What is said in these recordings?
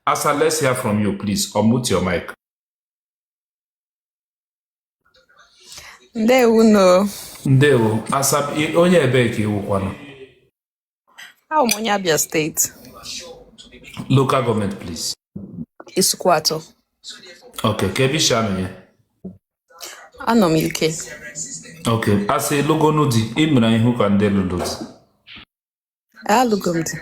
Asa, let's hear from you, please. Unmute your mic. Ndewo. Ndewo. Asa, onye ebee ka ị wụkwanụ? Awụ m onye Abia State. Local government, please. Isuikwuato. Okay, ka ebe i si anọnye? Anọ m UK. Okay, Asa, ị lụgonu di, ị mere ihu ka ndị lụrụ di. Alụgo m di.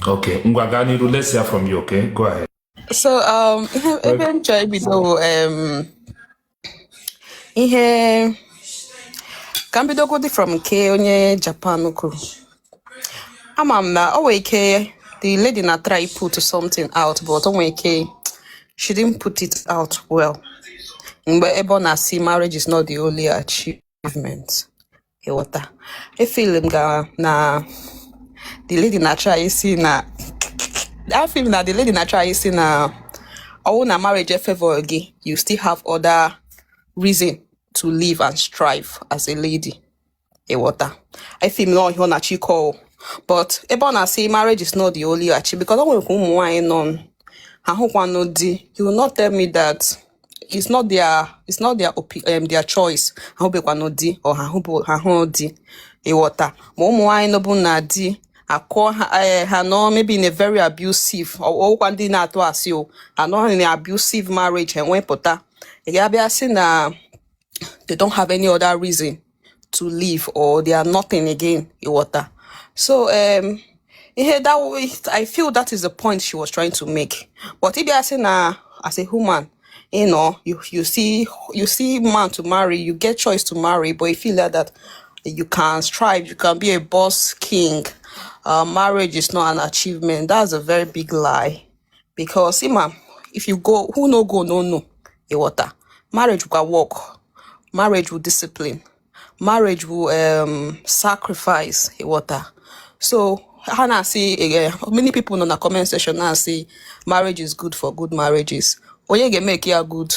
Okay, ngwa gaa n'iru, let's hear from you, okay? Go ahead. So, ihe ebe m chọrọ ibido bụ ihe ka m bidogodi from nke onye Japan kwuru. Ama m na o nwere ike the lady na try put something out, but o nwere ike she didn't put it out well. Mgbe ebe ọ na-asị marriage is not the only achievement. Ịghọta? Efeel m ga na the lady na try isi na I feel na the lady na try isi na ọwụ na marriage favor gị, you still have other reason to live and strive as a lady. Ịghọta? I feel na ihe ọ na-achọ ịkọ, but ebe ọ na-asị marriage is not the only achievement, because o nwere ka ụmụ nwaanyị nọ ha hụkwanụ di, you will not tell me that it's not their their choice ha hụbekwanụ di or ha hụbụ ha hụ di. Ịghọta? Ma ụmụ nwaanyị nọbụ na di akụọ ha, ha nọ maybe in a very abusive, ọwụkwa ndị na-atụ asị o, ha nọ in an abusive marriage, ha enwepụta, ị ga-abịa sị na they don't have any other reason to live or they are nothing again. Ịghọta? So ihe that I feel that is the point she was trying to make. But ịbịa sị na as a human, you see man to marry, you get choice to marry, but you feel like that you can strive, you can be a boss king, marriage is not an achievement, that's a very big lie, because ima if you go who no go no no. Ịghọta? Marriage will work, marriage will discipline, marriage will sacrifice. Ịghọta? So ha na-asị, many people nọ na comment section na-asị marriage is good for good marriages. Onye ga-emeke ya good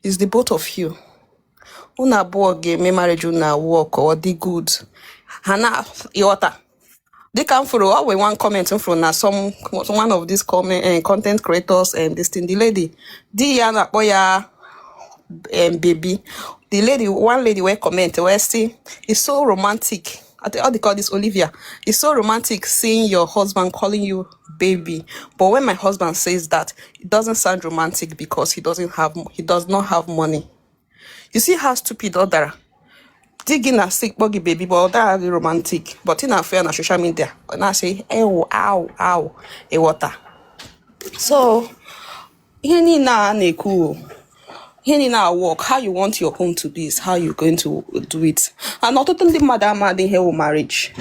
is the both of you. Unu abụọ ga-eme marriage unu work ọ dị good. Ha na ịghọta, dịka m fụrụ, ọ nwere one comment m fụrụ na some one of these comment, content creators and this thing, the lady di ya na-akpọ ya baby. The lady, one lady wey comment wey say it's so romantic. I think how they call this, Olivia. It's so romantic seeing your husband calling you baby. But when my husband says that, it doesn't sound romantic because he does not have money. You see how stupid ọ dara? Di gị na-asị kpọ gị baby, but ọ dara gị romantic. But ị na-afụ ya na social media, ọ na-asị ewu aw aw. Ịghọta? So ihe niile a na-ekwu o, ihe niile a work, how you want your home to be is how you're going to do it. And ọtụtụ ndị mmadụ amadị ihe wụ marriage.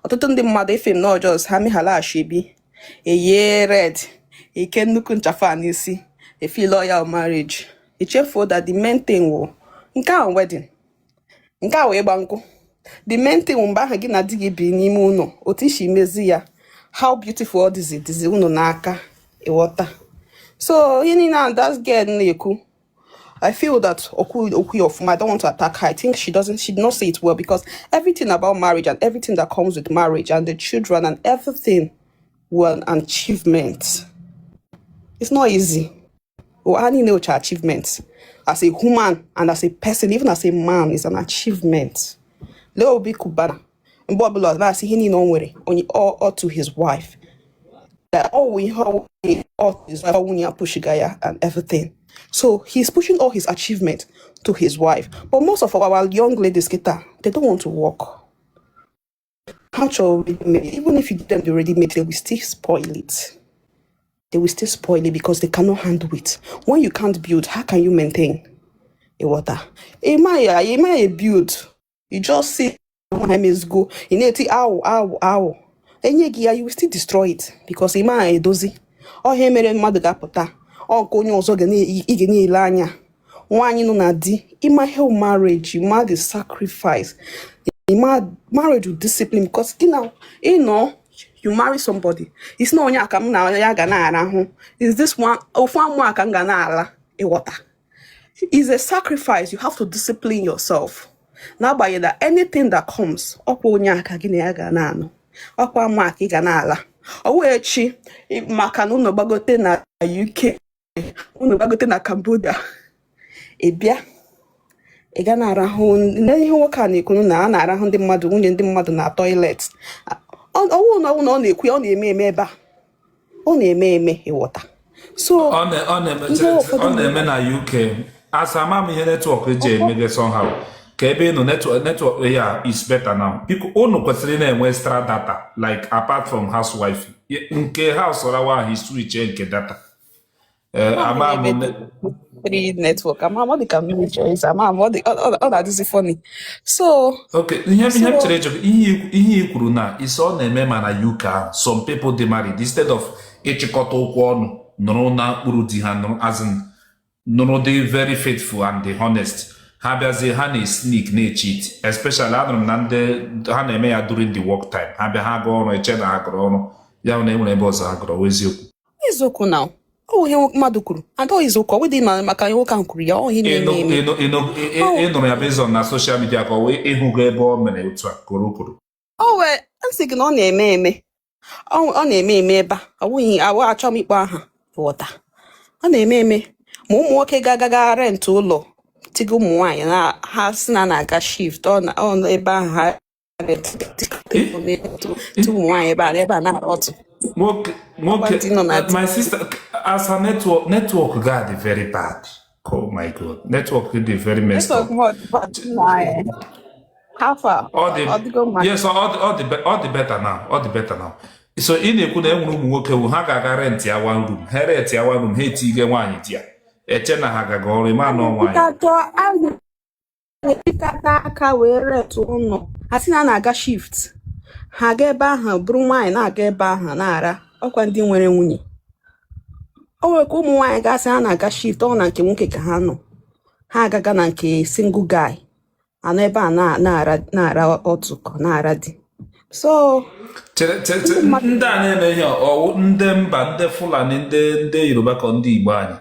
Ọtụtụ ndị mmadụ efe m na just ha meghala ashebi, eyie red, eke nnukwu nchafa a n'isi, efeel ya marriage. Echefuo that the main thing wụ nke a wedding, nke a wee ịgba nkwụ. The main thing wụ mgbe ahụ gị na di gị bi n'ime ụlọ, otu isi mezi ya, how beautiful ọ dịzi dịzi unu n'aka. Ịghọta? So ihe niile a that girl na-ekwu, I feel that Oku Oku of I don't want to attack her. I think she doesn't she did not say it well, because everything about marriage and everything that comes with marriage and the children and everything were an achievement. It's not easy. Well, I need achievements. As a human and as a person, even as a man, is an achievement. Lee Obi Cubana. Mgbe ọbụla ọ na-asị ihe niile o nwere onye all to his wife. That all we all all his wife, nwunye ya pushiga ya and everything. So he's pushing all his achievement to his wife. But most of our young ladies, kita, they don't want to work. Ha chọrọ ready made. Even if you give them the ready made, they will still spoil it. They will still spoil it because they cannot handle it. When you can't build, how can you maintain? Ịghọta? Ị ma build. You just see one go. Ị na-eti awụ awụ awụ. Enye gị ya, you will still destroy it because ị ma edozi. Ọ ihe mere mmadụ ga-apụta. Ọ nke onye ọzọ ị ga na-ele anya. Nwaanyị nọ na di, ịma ihe marriage, ịma the sacrifice, ịma marriage with discipline, because gị na you marry somebody, it's not onye a ka m na ya ga na-arahụ, is this one ofu amụ a ka m ga na-ala. Ịghọta? Is a sacrifice. You have to discipline yourself. N'agbanyeghị that anything that comes, ọkwa onye a ka gị na ya ga na-anọ, ọkwa amụ a ka ị ga na-ala. Ọwụ echi maka na unu gbagote na UK, unu gbagote na Cambodia, ị bịa ị ga na-arahụ ndị ihe nwoke a na-ekwu na a na-arahụ ndị mmadụ, nwunye ndị mmadụ na toilet. Ọwụ na ọwụ na ọ na-ekwu ya, ọ na-eme eme ebe a, ọ na-eme eme, ịghọta? So Ọ na-eme ihe ụfọdụ ọ na-eme na UK. Asa ama m ihe network ji emege somehow ka ebe ị nọ network ya is better now. Biko, unu kwesịrị ị na-enwe extra data, like apart from house wifi nke house rawa ahụ, switch nke data. Ee, ama m ama m ebe three network, ama m ọ dị ka mmiri choice, ama m ọ dị ọ na-adịzi funny, so Okay, ihe m so chere ịjụ gị, ihe i kwuru na isi ọ na-eme ma na UK ahụ, some people dị married, instead of ịchịkọta ụkwụ ọnụ nụrụ na mkpụrụ di ha nụrụ, as in nụrụ dị very faithful and dị honest, ha bịazie ha na-sneak, na-cheat. Especially anụrụ m na ndị ha na-eme ya during the work time. Ha bịa, ha gaa ọrụ, eche na ha gụrụ ọrụ ya bụ na e nwere ebe ọzọ ha gụrụ. Ọ wụ eziokwu? Eziokwu na ọ bụ ihe mmadụ kwuru and ọ eziokwu. Ọ bụghị ma maka ihe nwoke ahụ kwuru ya, ọ ihe ịnụ na-eme eme. ịnụ ịnụ ọ ịnụrụ ya based on na social media, ka ọ wee ịhụgo ebe ọ mere otu a kwuru kwuru? Ọ wee nsị gị na ọ na-eme eme, ọ na-eme eme ebe a. Ọ bụghị awụ achọ m ịkpọ aha, ghọta? Ọ na-eme eme ma ụmụ nwoke ga-agaga rent ụlọ tiga ụmụ nwaanyị na ha si na na-aga shift, ọ na ọ nọ ebe ahụ ha rent ti ụmụ nwaanyị ebe a na-arụ ọtụ. Nwoke Ọkwa nwoke ndị nọ na di. My sister, as a network ga dị very bad. Oh my God, network dị very messed Network up. m na hafa. Ọ dị Ọ dịgo mma. Yes, ọ dị better now, ọ dị better now. So ị na-ekwu na e nwere ụmụ nwoke wụ ha ga-aga rent ya one room, ha rent ya one room, ha etige nwaanyị di ya, eche na ha gaga ọrụ ịma nọ nwaanyị. A na-etikata aka wee rent ụlọ, ha sị na a na-aga shift, ha aga ebe ahụ bụrụ nwaanyị na-aga ebe ahụ na-ara. Ọkwa ndị nwere nwunye, o nwere ka ụmụ nwaanyị ga-asị ha na-aga shift, ọ na nke nwoke ka ha nọ, ha agaga na nke single guy anọ ebe a na-ara otu ka ọ na-ara di, so Chere chere ndị chere, mmadụ ndị a na-eme ihe ọwụ ndị mba, ndị Fulani, ndị Yoruba, ka ndị Igbo anyị?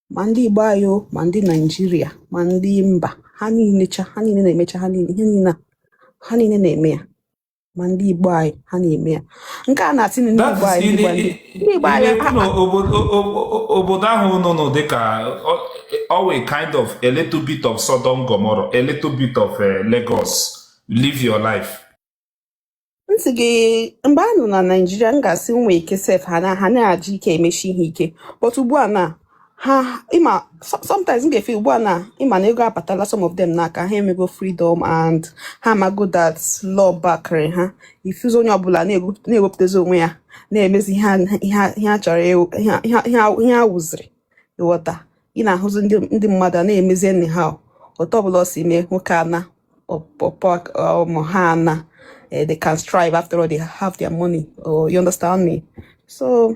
Ma ndị Igbo anyị o, ma ndị Naijiria, ma ndị mba, ha niile cha, ha niile na-emecha, ha niile ihe niile a, ha niile na-eme ya. Ma ndị Igbo anyị, ha na-eme ya. Nke a na-asị na ndị That Igbo is anyị, ndị Igbo anyị, ndị Igbo ị anyị na-ekwu ha na obodo ahụ nọ nọ dịka ọ kind of a little bit of Sodom Gomorrah, a little bit of Lagos live your life. Nsị gị, mgbe a nọ na Naijiria, m ga-asị nwee ike sef ha na-aji ike emechi ihe ike, but ugbu a na ha ịma sometimes m ga-efe ugbu a na ịma na ego abatala some of them n'aka, ha emego freedom and ha amago that law bakịrị ha ifuzi. Onye ọbụla na-ewepụtazi onwe ya, na-emezi ihe a chọrọ, ihe a wụziri, ịghọta? Ị na-ahụzi ndị mmadụ a na-emezi anyhow, otu ọbụla ọ si mee nwoke ana ọpọ ha ana, they can strive. After all, they have their money. Oh, you understand me? So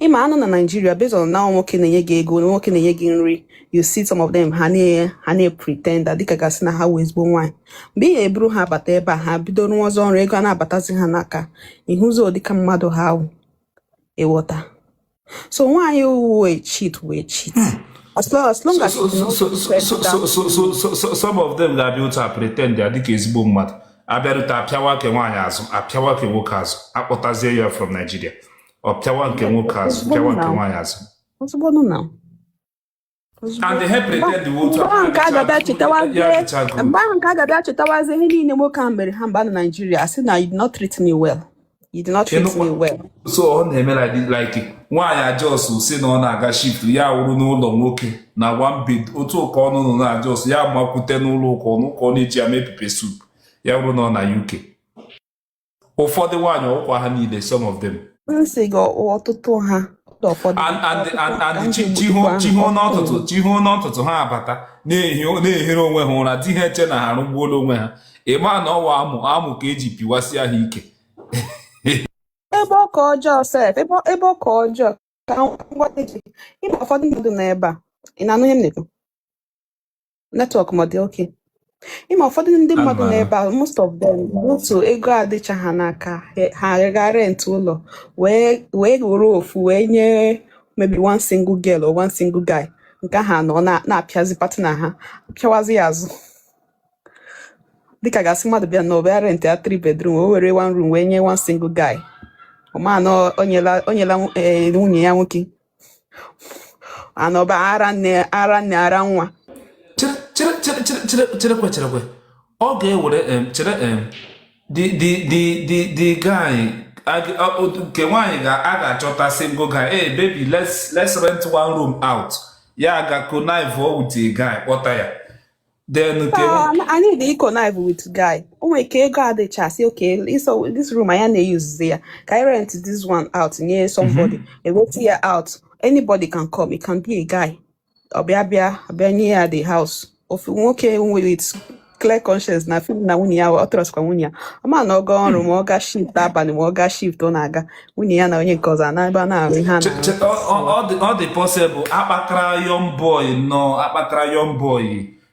ịma anụ na Nigeria, based on na nwoke na-enye gị ego, nwoke na-enye gị nri, you see some of them, ha na pretend that dịka gasị na ha wee ezigbo nwaanyị. Mgbe ị ga-eburu ha bata ebe a, ha bido rụọ ọzọ ọrụ, ego a na-abatazi ha n'aka, ịhụzi ụdịka mmadụ ha wụ, ịghọta? So nwaanyị wee cheat, wee cheat, as long So as so you do not so so settle so down. So some of them ga-abịa otu a pretend ya dịka ezigbo mmadụ, abịarute apịawa nke nwaanyị azụ, apịawa nke nwoke azụ, akpọtazie ya from Nigeria, ọ pịawa nke nwoke azụ, Ozugbo pịawa nke now. nwaanyị azụ. Ozugbo nụ now. Ozugbo. And ha pretend otu Mgbe ahụ nke a ga-abịa ya chetawazie dịcha good. Mgbe ahụ nke a ga-abịa chetawazie ihe niile nwoke ahụ mere ha mgbe a nọ Naijiria, asị na "You did not treat me well, you did not treat me well." So ọ na-eme like nwaanyị ajọs si na ọ na-aga shift ya wụrụ n'ụlọ nwoke na one bed, otu ụka ọnụ nọ na ajọs ya makwute n'ụlọ ụka ọnụ ụka ọ na-eji ya mee pepper soup, ya wụrụ na ọ na UK. Ụfọdụ nwaanyị ọkwa ha niile, some of them. Nsị gị, ọtụtụ ha, ụfọdụ and and and ka and m chi ji chihu gbukwa ahụ chihu ọtụtụ n'ụtụtụ, chihu n'ụtụtụ, ha abata na-ehere onwe ha ụra, di ha eche na ha arụgbuola onwe ha. Ịma na ọwa amụ amụ ka eji piwasịa ha ike. Ebe ọka ọjọọ sef, ebe ọka ọjọọ ka m gwa gị, ịma ụfọdụ mmadụ nọ ebe a. Ị na-anụ ihe m na-ekwu? Network ma ọ dị oke. Ịma ụfọdụ ndị mmadụ nọ Ama. ebe a, most of them, otu ego adịcha ha n'aka, ha ga rent ụlọ wee were ofu wee nye maybe one single girl or one single guy. Nke ahụ anọ na-apịazi partner ha, pịawazi ya azụ. Dịka gasị mmadụ bịa na ọbịa rent ya three bedroom, o were one room wee nye one single guy. Ọ ma na o nyela nwunye ya nwoke anọba ara nne, ara nne, ara nwa. Chere, chere, chere, chere, chere, cherekwe, cherekwe. Ọ ga-ewere chere, the guy nke nwaanyị ga a ga-achọta single guy. "Hey baby, let's rent one room out." Ya ga connive with a guy, kpọta ya, then nke I need to connive with guy. O nwere ike ego adịchasị. Okay, so this room anyị na-eyuzi ya, ka I rent this one out nye somebody, eweta ya out. Anybody can come, it can be a guy. Ọ bịa bịa bịa nye ya the house. Ofu nwoke with clear conscience na feel na nwunye ya, ọ trustkwa nwunye ya. Ọ ma na ọ gaa ọrụ, ma ọ gaa shift abalị, ma ọ gaa shift ọ na-aga, nwunye ya na onye nke ọzọ ana ebe a na-arụ ihe a na-arụ. Ọ dị possible akpakara young boy nọ, akpakara young boy,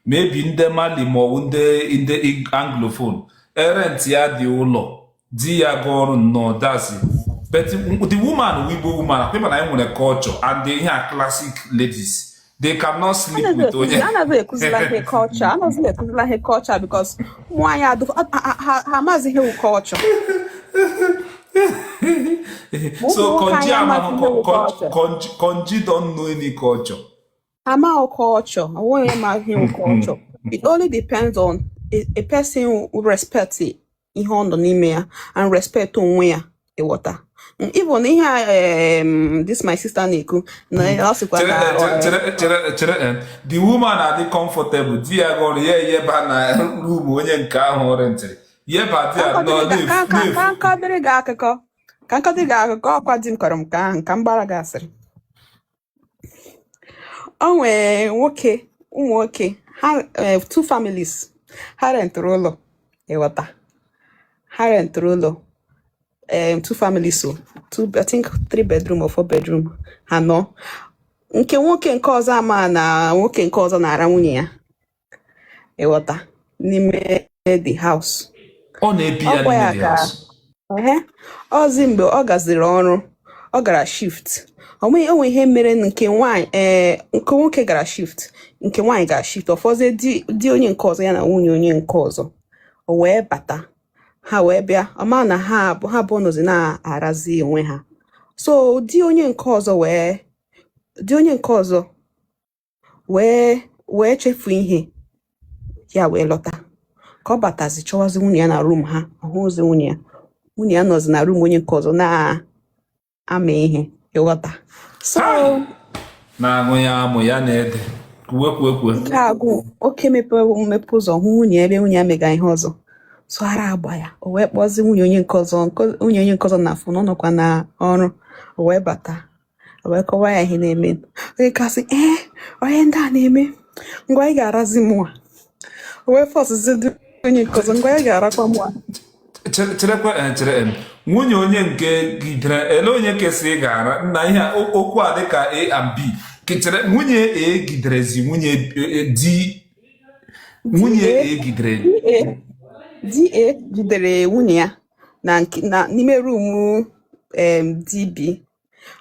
maybe ndị Mali ma ọ bụ ndị Anglophone, e-rent ya dị ụlọ, di ya gaa ọrụ nnọọ dazi. But the woman wụ Igbo woman, akwa na anyị nwere culture and ihe a classic ladies, they cannot sleep with onye. Anaghị ekuzila ihe culture, anaghị ekuzila ihe culture, because ụmụ nwaanyị ha amaghị ihe wụ culture. Ma ụmụ So nwoke Konji anyị amaghị amaghị ihe wụ culture. Konji don't know any culture. Amaghị culture, onweghị ma ihe wụ culture. It only depends on a person who respect ihe ọ nọ n'ime ya and respect onwe ya, ịghọta? Even ihe a this my sister na-ekwu na ọ sịkwa Chere. na Chere, chere, chere, chere. The woman adị comfortable, di ya gọrọ ya eyeba na room onye nke ahụ rentịrị yeba di Ka ya nọ nkọdịrị gị ka na-efu ka na-efu. Ka nkọdịrị gị akụkọ, ka nkọdịrị gị akụkọ. Ọkwa di m kọrọ m ka ahụ ka m gbara gị asịrị. O nwee nwoke, ụmụ nwoke ha, two families, ha rentụrụ ụlọ, ịghọta? Ha rentụrụ ụlọ, two families, so two, I think three bedroom or four bedroom. Ha nọ, nke nwoke nke ọzọ ama na nwoke nke ọzọ na-ara nwunye ya, ịghọta, n'ime the house. Ọ na-ebi ya Ọkwa n'ime ya the ka house. Ehe. Ọzi mgbe ọ gaziri ọrụ, ọ gara shift, onwe ihe mere nke nwanyị, ee, nke nwoke gara shift, nke nwaanyị gara shift, ọfọzie di onye nke ọzọ ya na nwunye onye nke ọzọ. O wee bata, ha wee bịa, ọ ma na ha abụọ nọzi na-arazi onwe ha. So di onye nke ọzọ wee chefu ihe ya, wee lọta. Ka ọ batazi, chọwazi nwunye ya na room ha, ọ hụzi nwunye ya. Nwunye ya nọzi na room onye nke ọzọ na-ama ihe, ịghọta? So Hai! Na-aṅụ ya amụ ya na-ede kwuwe, kwuwe, kwuwe. Ike agwụ oke mepe mmepe ụzọ, hụ nwunye ebe nwunye ya mega ihe ọzọ. So ara agba ya, o wee kpọzi nwunye onye nke ọzọ. Nwunye onye nke ọzọ na phone, ọ nọkwa na ọrụ. O wee bata, o wee kọwa ya ihe na-eme. Onye kasị, ee, onye ndị a na-eme ngwa, ị ga-arazi mụa. O wee forcezi ndị onye nke ọzọ, ngwa, ị ga-arakwa mụa. Chere, cherekwa, chere, nwunye onye nke gidere ele onye kesị ị ga-ara nna ihe a, okwu a dịka A and B. Chere, nwunye A giderezi nwunye D, nwunye A. A gidere DA DA jidere nwunye ya na na n'ime room DB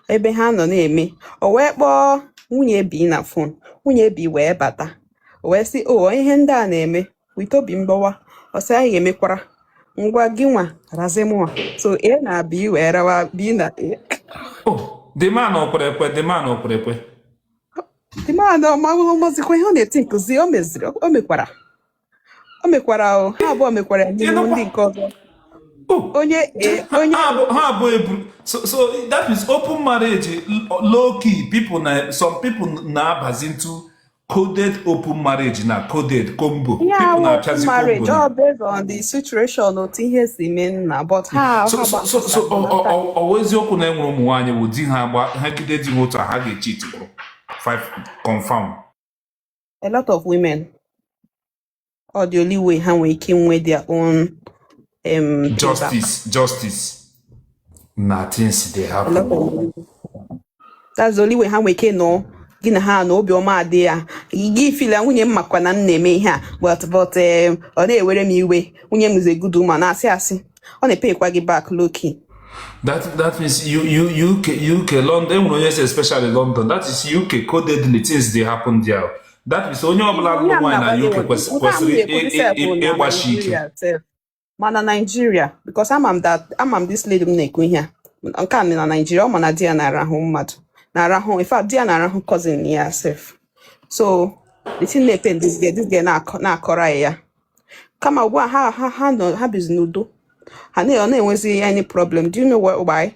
ebe ha nọ na-eme. O wee kpọọ nwunye B na phone. Nwunye B wee bata, o wee sị, o ihe ndị a na-eme wite obi mgbawa. Ọ sị anyị ga-emekwara ngwa, gị nwa razi mụa. So A na B wee rawa B na A. Oh, the man o kwere ekwe? The man o kwere ekwe? The man ọmazikwa ihe ọ na-eti nkụzi. O meziri, o mekwara, o mekwara. O ha abụọ mekwara ya n'ihu Ịnụkwa? ndị nke ọzọ. Oh. Onye A, onye Ha abụọ eburu. So that means open marriage, low key, people na some people na-abazi into coded open marriage na coded combo. Ihe People awụ open na-apịazi combo marriage na all based on the situation, otu ihe si mee nna, but ha so ha so ọ wụ eziokwu na enwere ụmụ nwaanyị bụ di ha agba ha gide di ha otu a, ha ga-echi tikwuru five confirm? A lot of women, or the only way ha nwere ike inwe their own payback. Justice, justice na things dey A lot happen. of women, that's the only way ha nwere ike nọ gị na ha na obiọma adị ya. Gị feel nwunye m makwa na m na-eme ihe a, but ọ na-ewere m iwe. Nwunye m is a good woman, na-asị asị, ọ na-epekwa gị back low key. That means you you UK, UK, London, enwere onye si especially London, that is UK, codedly things dey happen there. That means onye ọbụla Ihe lụrụ a m nwaanyị na-agwa na gị UK nke a m kwesịrị na-ekwu sef bụ na ịgbashi ike. Nigeria sef, mana Nigeria, because ama m that, ama m this lady m na-ekwu ihe a, nke a na Nigeria, ọ ma na di ya na-arahụ mmadụ na-arahụ, in fact di ya na-arahụ cousin ya sef. So the thing na-epe this girl na-akọrọ ya ya kama ugbu a ha nọ, ha bizi n'udo, ha na ọ na-enwezi any problem. Do you know why?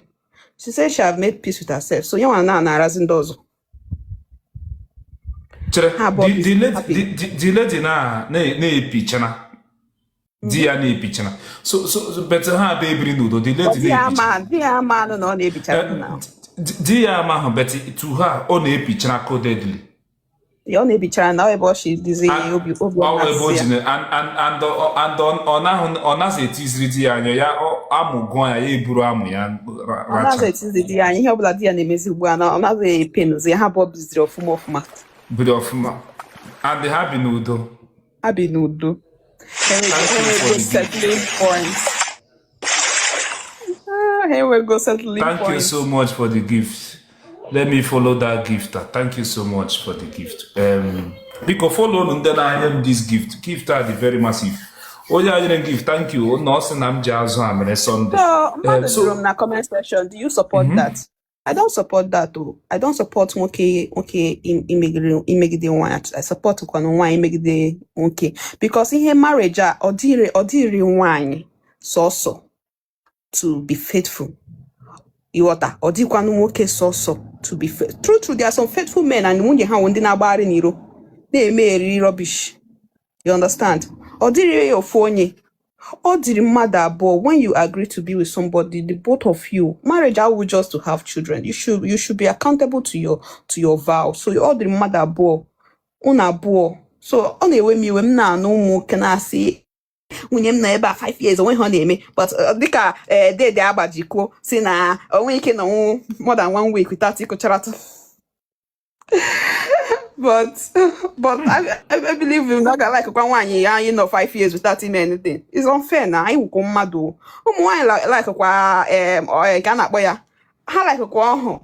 She said she have made peace with herself, so ya nwa na na-arazi ndị ọzọ. Chere. Ha abụọ The bizi the lady happy. the lady na na-epichana di ya na-epichana, so but ha abịa ebiri n'udo, the But lady di ya na-epicha. ama, di ya ama anụ na ọ na-ebichara na Di ya amaghị, but to her ọ na-epichara codedly. Ya ọ na-ebichara na ebe ọ shi dizi obi Ọ ọma ebe o si ya. ji and ọ naghị etiziri di ya anya ya, amụ gụọ ya, ya eburu amụ ya Ọ naghị racha. etizi di ya anya. Ihe ọbụla di ya na-emezi ugbu a na ọ naghị epenuzi ya. Ha abụọ biziri ọfụma ọfụma. Biri ọfụma and ha bi n'udo. Ha bi n'udo. Thank you for Enwego the gift. settling point. Ah, ha enwego settling Thank you point. so much for the gift. Let me follow that gift. Thank you so much for the gift. Biko follow ndị na-anye m this gift. Gift a dị very massive. Onye a nyere m gift, thank you. Na ọ sị na m ji azụ a mere Sunday. So mmadụ So jụrụ m na comment section, do you support that? I don't support that o. I don't support nwoke imegide nwaanyị. I support kwanụ nwaanyị imegide nwoke, because ihe marriage a, ọ dịrị nwaanyị sọsọ to be faithful, ịghọta? Ọ dịkwanụ nwoke sọsọ to be faithful. True true, there are some faithful men and nwunye ha wụ ndị na-agbagharị n'iro na-eme eri rubbish, you understand? Ọ dịrị ya ofu onye, ọ dịrị mmadụ abụọ. When you agree to be with somebody, the both of you, marriage awụ just to have children. You should be accountable to your vow. So ọ dịrị mmadụ abụọ, unu abụọ. So ọ na-ewe m iwe m na-anụ ụmụ nwoke na-asị, "Nwunye m nọ ebe a 5 years, onwe ha ọ na-eme." But dịka dede agbajikuo si na onwe ike nọnwụ more than one week without ịkụcharatụ. But I believe na ọ ga-like kwa nwaanyị ya anyị nọ 5 years without ime anything. It's unfair na anyị wụkwa mmadụ o. Ụmụ nwaanyị like kwa ka a na-akpọ ya, ha like kwa ọhụ.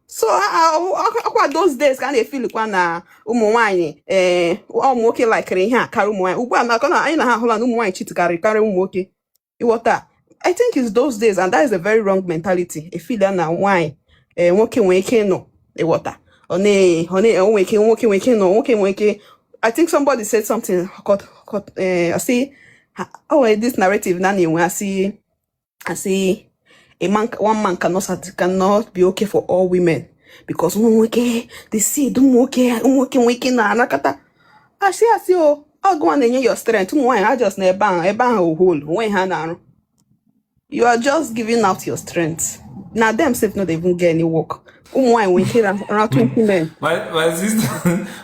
So ọkwa those days ka a na-efilikwa na ụmụ nwaanyị, ee, ụmụ nwoke likere ihe a karịa ụmụ nwaanyị. Ugbu a na akọ na anyị na ha ahụla na ụmụ nwaanyị chitikarị karịa ụmụ nwoke, ịghọta? I think it's those days, and that is a very wrong mentality. Efilia na nwaanyị, ee, nwoke nwere ike ịnọ, ịghọta, ọ na o nwere ike, nwoke nwere ike ịnọ, nwoke nwere ike. I think somebody said something cut, asị oh, this narrative na na-enwe, asị a man, one man cannot be okay for all women, because ụmụ nwoke, the seed, ụmụ nwoke nwere ike na-anakọta. Asị o ọgụnwa na-enye your strength. Ụmụ nwaanyị ha just na ebe ahụ hole onwe ha na-arụ. You are just giving out your strength na them sef no dey even get any work. Ụmụ nwaanyị nwere ike ra 20 men.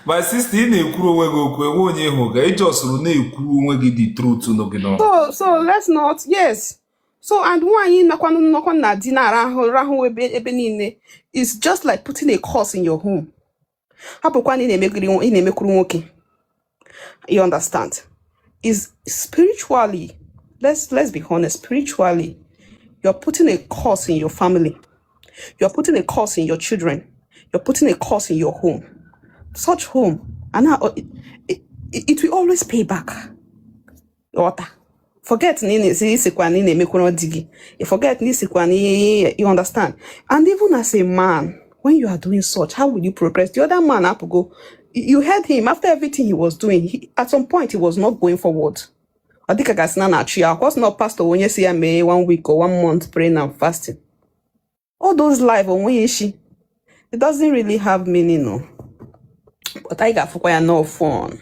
My sister, ị na-ekwuru onwe gị okwu, enwe onye hụ ga ị jọsụrụ na-ekwuru onwe gị the truth nọ gị n'ọnụ. So let's not, yes. So and nwaanyị nọkwanụ na di na-arahụ rahụ ebe niile is just like putting a curse in your home. Hapụkwa na ị na-emekwuru nwoke, you understand? Is spiritually, let's be honest, spiritually you're putting a curse in your family, you're putting a curse in your children, you're putting a curse in your home. Such home and now it will always pay back, ghọta? Forget na ị na-esi isikwa na ị na-emekwara di gị. You forget na isikwa na you understand? And even as a man, when you are doing such, how will you progress? The other man apụgo. You heard him. After everything he was doing, at some point he was not going forward. Ọ dịka gasị na na-achụ ya akwa na pastor onye si ya mee one week or one month praying and fasting, all those life onweghị isi. It doesn't really have meaning, no. But anyị ga-afụkwa ya no fun.